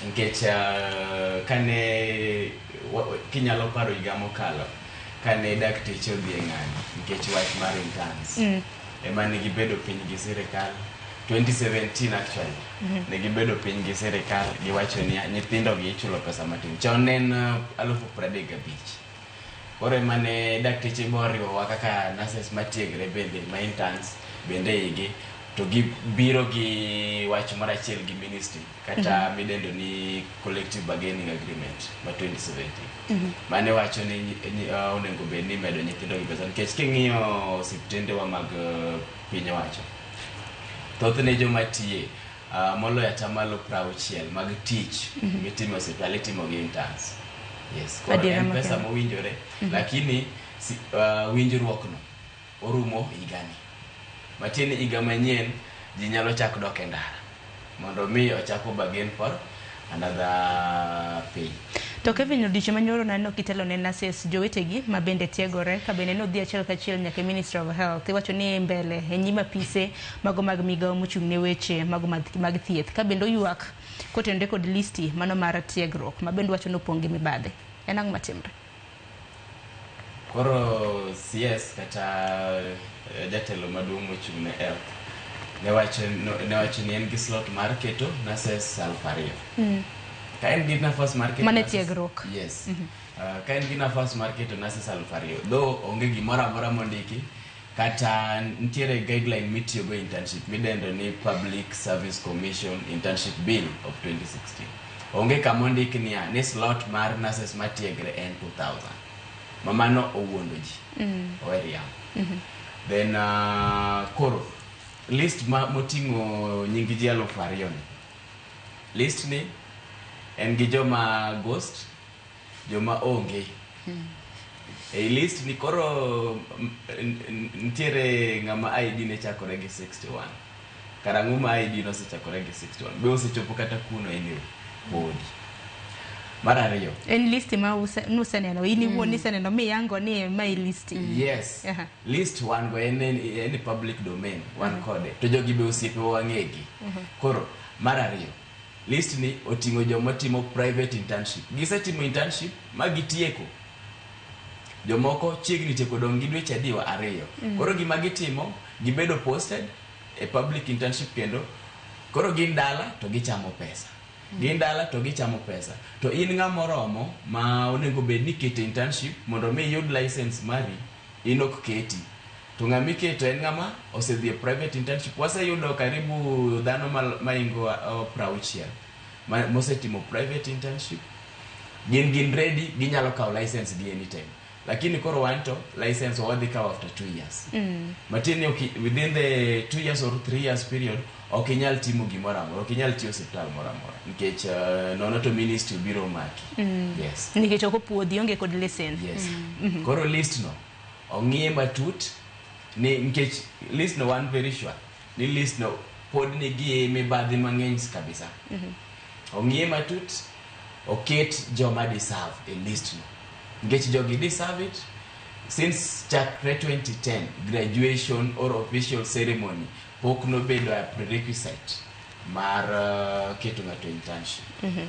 Nikech kane kinyalo paro higa mokalo, kane dakteche odhi e ng'anyo nikech wach mar interns, ema ne gibedo piny gi sirikal 2017 actually. Ne gibedo piny gi sirikal, giwacho ni nyithindo gi ichulo pesa matin. Chon ne en 35,000. Koro ema ne dakteche boriwowa kaka nurses matiegre bende ma interns bende igi to gibiro gi wach moro achiel gi ministry kata midendo ni collective bargaining agreement ma 2017 mane wacho ni onego bed ni imedo nyithindo gi pesa, nikech king'iyo osiptendewa mag piny owacho, thothne joma tiye moloyo 60% mag tich mitimo e osiptal itimo gi interns. Yes, koro Adiera en pesa makende. mowinjore, lakini winjruok no orumo higani, matiende ni higa manyien ji nyalo chak dok e ndara mondo mi ochako bargain for another pay. To Kevin, odiochieng' manyoro naneno kitelo ne nurses jowetegi ma bende tiegore ka bende nodhi achiel kachiel nyaka e Ministry of Health. Iwacho ni mbele e nyim apise mago mag migawo mochung' ne weche mago mag thieth ka bende oywak kotenore kod listi mano mar tiegruok ma bende wacho ni opong' gi mibadhi. En ang'o matimre? Koro CS kata jatelo maduong' mochung' ne health ne wacho ni en gi slot mar keto nurses 2000. Ka en gi nafas mar keto Mane tiegruok. Yes. Ka en gi nafas mar keto nurses 2000, though onge gimoro amora mondiki kata nitiere guideline mitiyogo e internship midendo ni Public Service Commission Internship Bill of 2016. Onge kama ondik niya ni slot mar nurses matiegre en 2000. Ma mano owuondo ji. Owe riambo. Then koro list ma moting'o nying ji 2000 ni. List ni en gi joma ghost, joma onge. Ei list ni koro nitiere ng'ama ID ne chakore gi 61. Karang'o ma ID nosechakore gi 61? Be osechopo kata kuno anyway? Podi. Mar ariyo. En listi ma nuseneno, in iwuon niseneno miyango ni mae listi. Yes. List wan go, en e public domain, wan kode. To jogi be osiepewa, wang'egi. Koro mar ariyo, list ni oting'o joma timo private internship. Gisetimo internship ma gitieko. Jomoko chiegni tieko, dong' gi dweche adiwa 2. Koro gima gitimo, gibedo posted e public internship kendo koro gin dala to gichamo pesa. Gin dala to gichamo pesa. To in ng'ama oromo ma onego bed ni iketo internship mondo mi iyud license mari, in ok keti. To ng'ama iketo en ng'ama osedhi e private internship. Waseyudo karibu dhano maingo 60 mosetimo private internship. Gin ready, ginyalo kawo license gi anytime. Lakini koro wan to license wadhi kawo after 2 years. Matiende ni within the 2 years or 3 years period ok inyal timo gimoro amora, ok inyal tiyo osiptal moro amora nikech nono to ministry biro maki. Yes. Nikech ok opuodhi, onge kod lesen. Yes. Koro list no ong'iye matut ni nikech list no wan very sure ni list no pod nigi mibadhi mang'eny kabisa. Ong'iye matut, oket joma deserve e list no. Nikech jogi deserve it since chakre 2010 graduation or official ceremony pok nobedo a prerequisite mar keto ng'ato internship.